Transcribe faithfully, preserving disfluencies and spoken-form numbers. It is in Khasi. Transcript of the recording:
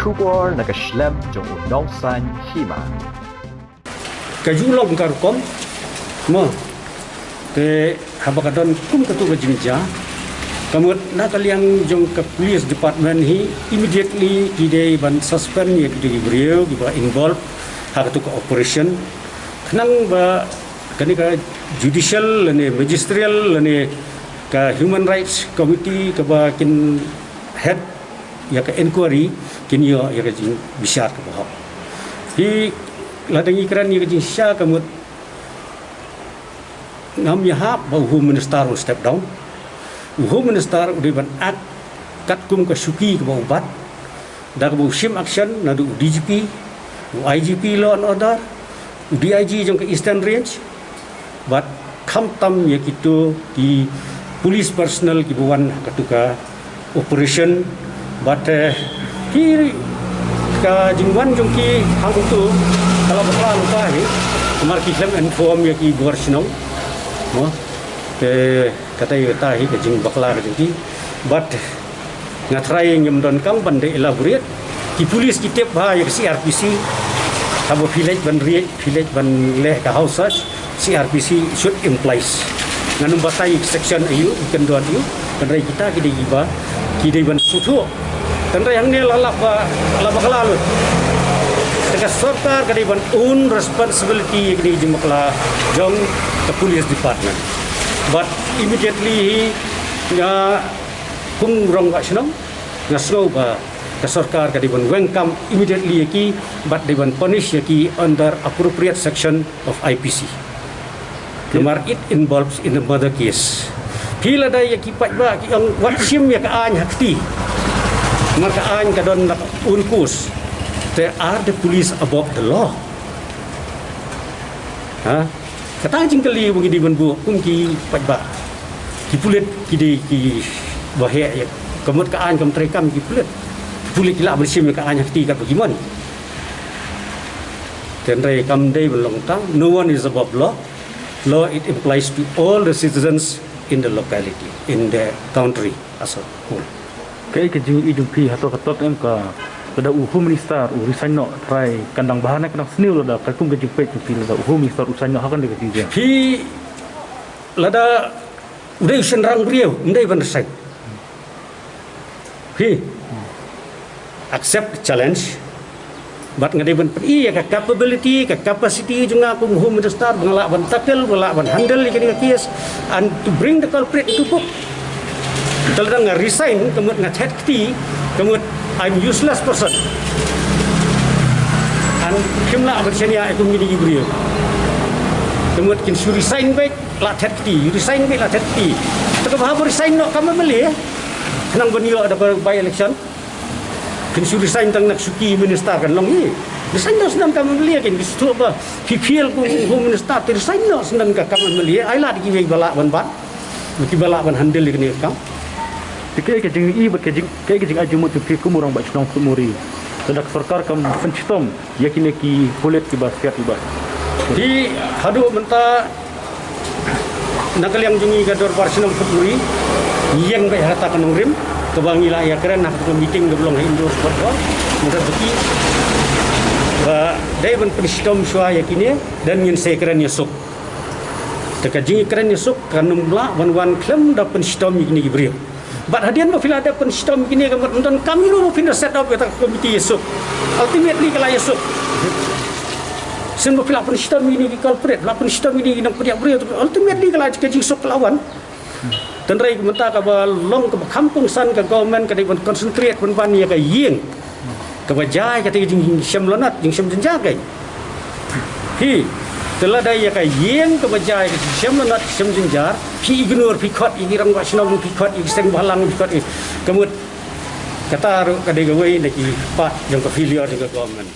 Khubor na ka shlem jong u nongsan hima. Ka ju long ka rukom mo. Te haba ka don kum katu ka jingjia, ka mut na ka liang jong ka police department hi, immediately ki dei ban suspend ïa ki briew kiba involve ha katu ka operation. Khnang ba kane ka judicial lane magisterial lane ka human rights committee kaba kin head ïa ka inquiry kin ïoh ïa ka jingbishar kaba hok. Hi lada ngi kren ïa ka jingshisha ka mut ngam ïahap ba u Home Minister un step down. U Home Minister u dei ban act katkum ka shuki kaba u bat. Da kaba u shim action naduh u D G P, u I G P Law and Order, u D I G jong ka Eastern Range, bad khamtam ïa kitu ki police personnel kiba wan ha katu ka operation, bad, eh, ki ka jingwan jong ki hangtu ka la bakla lypa hi, namar ki khlem inform ïa ki bor shnong. Mo, te kata ïa kata hi ka jingbakla ka jong ki. Bad nga trai ngam donkam ban da elaborate. Ki police ki tip bha ïa ka C R P C. Haba phi leit ban riej, phi leit ban leh ka house search, C R P C should implies. Ngan ym batai section aiu, kyndon aiu, hynrei kita ki dei kiba, ki dei ban sngewthuh. Hynrei hangne la lap ba, la bakla lut. Te ka sorkar ka dei ban own responsibility ïa kine ki jingbakla jong ka police department. But immediately hi, nga kum u rangbah shnong, nga sngew ba ka sorkar ka dei ban weng kam immediately ïa ki, bad dei ban punish ïa ki under appropriate section of I P C. Namar it involves in a murder case. Phi lada ïa ki paidbah ki ong wat shim ïa ka aiñ ha kti. Namar ka aiñ ka don la ka un course. Te are the police above the law? Ha? Kata jingkylli ba ngi dei ban buh kum ki paidbah. Ki pulit ki dei kiba heh ïa ka mut ka aiñ kam treikam ki pulit. Ki pulit ki lah ban shim ïa ka aiñ ha kti katba ki mon. Te hynrei kam dei ban long tang, no one is above law. Law, it applies to all the citizens in the locality, in the country as a whole. Kaei ka jingïohi jong phi, hato ka tot em ka, lada u Home Minister u resign noh, trai kan dang bha ne kan dang sniew lada, katkum ka jingpeit jong phi lada u Home Minister u resign noh, ha kane ka jingjia? Phi lada u dei u shynrang briew, ym dei ban resign. Phi accept the challenge. Bad nga dei ban pyni ïa ka capability, ka capacity jong nga kum Home Minister, ba nga lah ban tackle, ba nga lah ban handle ïa kane ka case, and to bring the culprit to book. Te lada nga resign, ka mut nga thet kti, ka mut I'm useless person. And kim lah ban shaniah ïa kum kine ki briew. Ka mut kin shu resign beit, la thet kti, resign beit, la thet kti. Te kaba haba resign noh kam M L A, khnang ban ïoh da ka by election. Kin shu resign tang na ka shuki minister kan long hi. Resign noh sdang kam M L A, kin ki shu ba phi fail kum u Home Minister, te resign noh sdang ka kam M L A. Ai lad kiwei ba lah ban bat, kiba lah ban handle ïa kane ka kam. Te kaei ka jingïohi bad ka jing, kaei ka jingai jingmut jong phi kum u rangbah shnong Photmuri, lada ka sorkar kam pynshitom ïa kine ki pulit kiba siat kiba. Hi haduh mynta na ka liang jong ngi ka Dorbar Shnong Photmuri, ngi ïeng beit ha kata ka nongrim kaba ngi la ïakren ha kata ka meeting kaba long ha Indoor Sport Hall. Mynta ba ki ba dei ban pynshitom shuwa ïa kine, dan ngin sa ïakren ïasuk. Te ka jingïakren ïasuk kan ym lah ban wan khlem da pynshitom ïa kine ki briew. Bad hadien ba phi la dep pynshitom ïa kine, ka mut ym don kam ïa ruh ba phin da set up ïa kata ka komiti ïasuk. Ultimately ka la ïasuk. Shen ba phi la pynshitom ïa kine ki culprit, la pynshitom ïa kine ki nongpynïap briew, ultimately ka la ka jingsuk ka la wan. Tynrai mynta kaba long kaba kham kongsan ka government ka dei ban concentrate ban ban ïa ka ïing kaba jia ïa kata ka jingshem lanot, jingshem jynjar ka. Hi, te lada ïa ka ïing kaba jia ïa ka jingshem lanot, jingshem jynjar, phi ignore, phi khot ïa ki rangbah shnong, phi khot ïa ki seng bhalang, phi khot ïa, ka mut kata ruh ka dei kawei na ki part jong ka failure jong ka government.